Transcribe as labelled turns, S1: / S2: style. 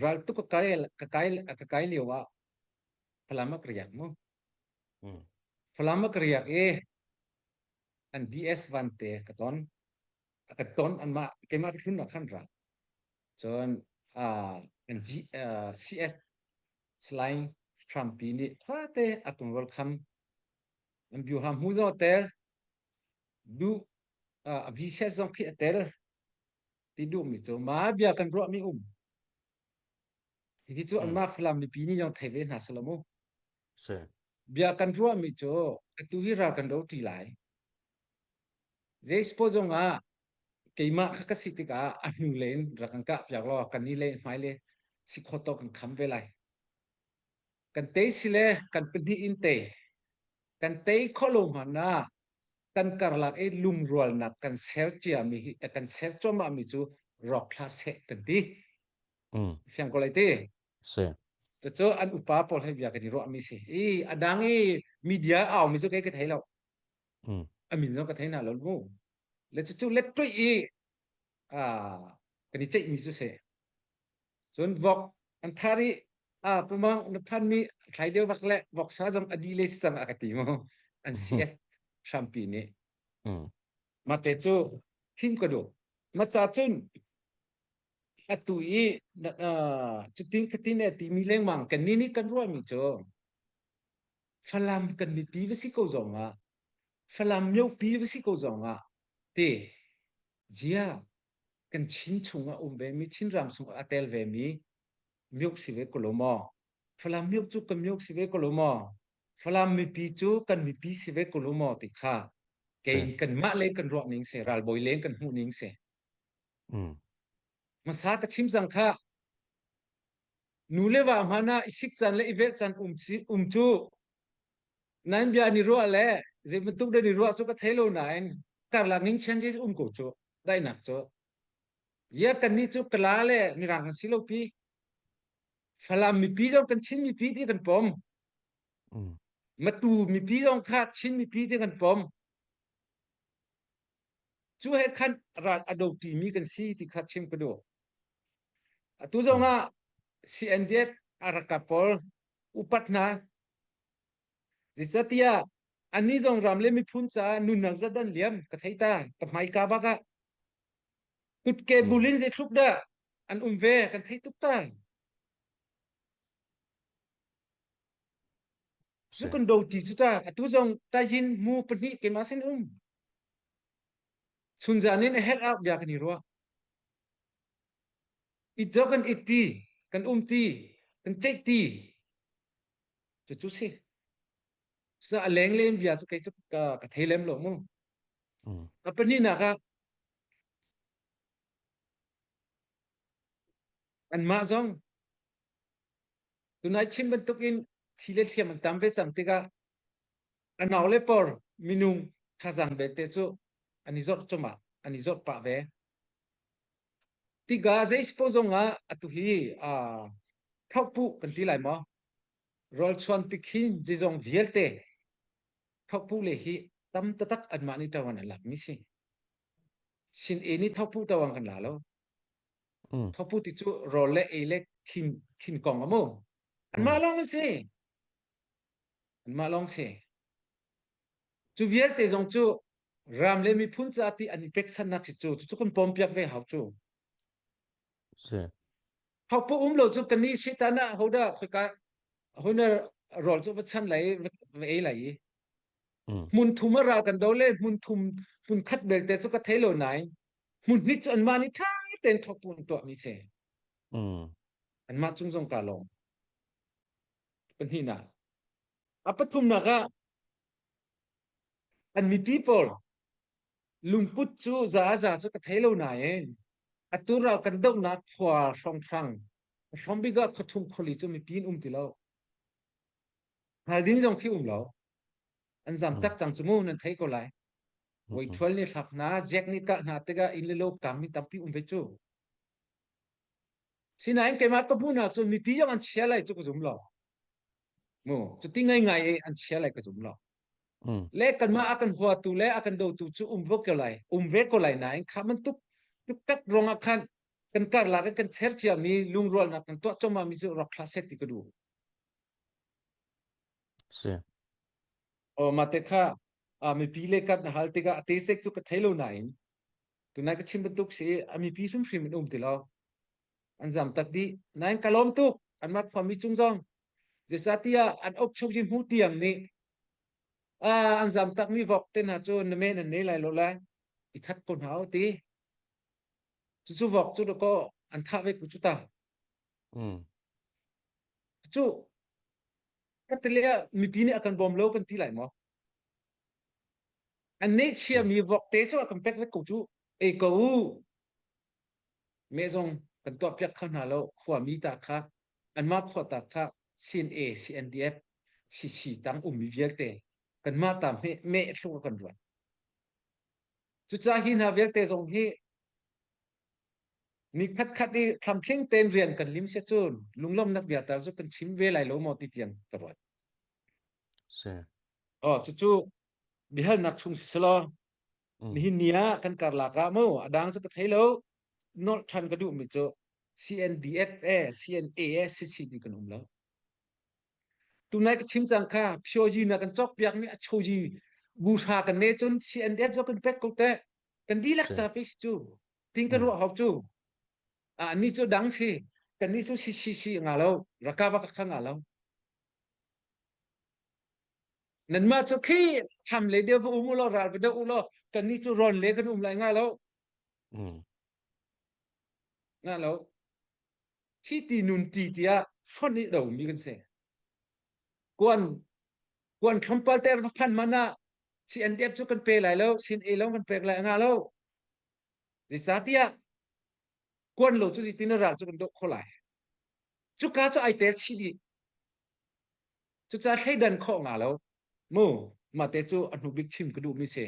S1: Raltuk ka kai ka kai ka kai lio ah Falam ah ka riak mu.
S2: Mm.
S1: Falam ah ka riak i an DS vante ka ton. Ka ton anmah keimah ka tlun ah khan ra. Cun uh, an G, uh, CS Salai Hrampi nih tha te a kan welcome. An biuha hmu zong a tel. Duh uh, VCS zong khi a tel. Ti duhmi cu mah bia kan ruahmi um. Hihi cu
S2: Mm.
S1: anmah Falam mipi nih zong thei ve hna seh law mu.
S2: Si.
S1: Bia kan ruahmi cu atu hi ral kan do ṭi lai. Zei sport zong ah keimah kha ka si tikah a hnu lei in rak kan kah piak law kan ni le hmai le si khawh tawk kan kham ve lai. Kan tei si le kan pahnih in tei. Kan tei khawh lo hmanh ah kan karlak i lungrualnak kan ser ciami hi kan ser cuahmah mi cu rawk hlah seh kan ti.
S2: Mm.
S1: Fiang ko lai ti.
S2: Si.
S1: Cucu an upa pawl he bia kan i ruahmi si. I a dang i media au mi cu kei ka thei lo.
S2: Mm.
S1: A min zong ka thei hna lo mu. Le cucu let tuih i kan i ceihmi cu si. Cun vok an thar i a pumang na phanmi thlai deuh bak le voksa zong a di le si cang a ka ti mu. An CS hrampi nih.
S2: Mm.
S1: Mate cu him ka duh. Ma ca cun atu i cutin khatin e timi lengmang kan ni nih kan ruahmi cu Falam kan mipi va si ko zong ah Falam miopi va si ko zong ah ti zia kan Chin chung ah um ve mi Chin ram chung ah a tel ve mi miok si ve ko lo maw Falam miok cu kan miok si ve ko lo maw Falam mipi cu kan mipi si ve ko lo maw ti kha kei kanmah le kan ruah ning si ralbawi leng kan hmuh ning si
S2: Mm.
S1: Hmasa ka chim cang kha. Nu le va hmanh ah i sik caan le i velh caan um, ci, um cu nan bia ni ruah le zei bantuk dah ni ruah cu ka thei lo nain karlak ning chen je um ko cu daihnak cu. Ya kan nih cu kala le mirang kan si lo pi. Falam mipi zong kan Chin mipi ti kan pom.
S2: Mm.
S1: Matu mipi zong kha Chin mipi ti kan pom. Cu he khan ral a do ṭimi kan si ti kha chim ka duh. Atu zong ah CNDF a rakap pawl upat hna. Zeicatiah annih zong ram le miphun caah nunnak zat an liam ka thei ta ka hmaika bak ah kutke bulin zeitluk dah an um ve kan thei tuk ta. Cu kan do ṭi cu ta atu zong tayin mu pahnih keimah sin um. Chunzan in a herh ah bia kan i ruah. I jo kan it ti, kan um ti, kan ceih ti. Cucu si. Sa a leng len bia cu kei cu ka, ka thei lem lo mu.
S2: Mm.
S1: A pahnihnak ah anmah zong tunai chim bantukin thi le hliam an tam ve cang tikah A nau le por minung thazaang belte cu an i zorh cumah an i zorh pah ve. Tikah zei sipo zong ah atu hi uh, thokpuh kan ti lai maw? Rawlchuan tikhin zeizong vialte thokpuh le hi tam taktak anmah nih ṭawan an lakmi si. Sin e nih thokpuh ṭawan kan la lo.
S2: Mm.
S1: Thokpuh ti cu rawl le ei le thin thin kong a mu. Anmah
S2: Mm.
S1: lawng an si. Anmah lawng si. Cu vialte zong cu ram le miphun ca ti an i peksannak si cu cucu kan pawmpiak ve hau cu.
S2: Si.
S1: Hau um lo cu kan nih satan ah hoda khoika hoina rawl cu va chan lai va ei lai i.
S2: Mm.
S1: Hmun thum a ral kan do le hmun thum hmun khat belte cu ka thei lo nain hmun hnih cu anmah nih ṭha tein thawk pun tuahmi si.
S2: Mm.
S1: Anmah cung zong ka lawm. Pahnihnak. A pathumnak ah an mipi pawl lungput cu za a za cu ka thei lo nain atu ral kan dohnak khua hrawnghrang hrawmbik ah khuathum khuali cu mipi in um ti lo. Hngal ding zong khi um lo. An zam tak cang cu mu nan thei ko lai. Voi thual nih hlak hna, ziak nih kah hna tikah inn le lo kang mi tampi um ve cu. Sinain keimah ka hmuhnak cu mipi zong an chia lai cu ka zum lo. Mu, cuti ngaingai i an chia lai ka zum lo.
S2: Mm.
S1: Le kanmah a kan huatu le a kan dotu cu um ve ko lai, um ve ko lai nain kha bantuk tuktak ruangah khan Kan karlak in kan cher ciami lungrualnak kan tuah cuahmahmi cu rawk hlah seh ti ka duh.
S2: Si.
S1: Aw mah te kha mipi le kap na hal tikah a te sek cu ka thei lo nain tunai ka chim bantuk si a mipi hrimhrim in um ti lo. An zam tak dih. Nain ka lawm tuk anmah khuami cung zong. Zeicahtiah an uk chung hi hmu tiang nih an zam takmi vok te hna cu na men an nei lai lo lai i that ko hna u ti. Cucu vok cu dakaw an thah ve ku cu ta.
S2: Mm.
S1: Cu ka tile ah mipi nih a kan bawm lo kan ti lai maw? An neih chiami vok te cu a kan pek ve ko cu. Ei ko u. Meh zong kan tuah piak kho hna lo. Khuami ta kha anmah khua ta kha CNA, CNDF, CC tang ummi vialte kanmah ta meh meh thluk a kan ruat. Cucaah hi hna vialte zong hi ni khatkhat i thlamtling tein rian kan lim si cun lunglawmhnak bia tal cu kan chim ve lai lo maw ti tiang ka ruat.
S2: Si.
S1: Oh, cucu biahalnak chung si selaw
S2: Mm.
S1: nihin ni ah kan karlak ah mu a dang cu ka thei lo nolh ṭhan ka duhmi cu CNDF e CNA e CC ti kan um lo. Tunai ka chim cang kha phyoji na kan cawk piakmi a choji bu hra kan ne cun CNDF zo kan pek ko te kan dihlak ca pe cu ting kan ruah hau cu a ni cu dang si kan ni cu si si si nga lo rakava ka kha nga lo nanmah cu khi tham le deu va um u law ral va do u law kan ni cu ron le kan um lai nga lo nga lo thi ti nun ti tiah fonh i do mi kan si kuan kuan tlawmpal te va phan man ah CNDF cu kan pe lai lo sin e long kan pek lai nga lo zeicahtiah kuan lo cu tin ral cu kan doh kho lai cuka cu ai tel chih dih cucaah thleidan khawh nga lo mu mah te cu a hnu bik chim ka duh mi si.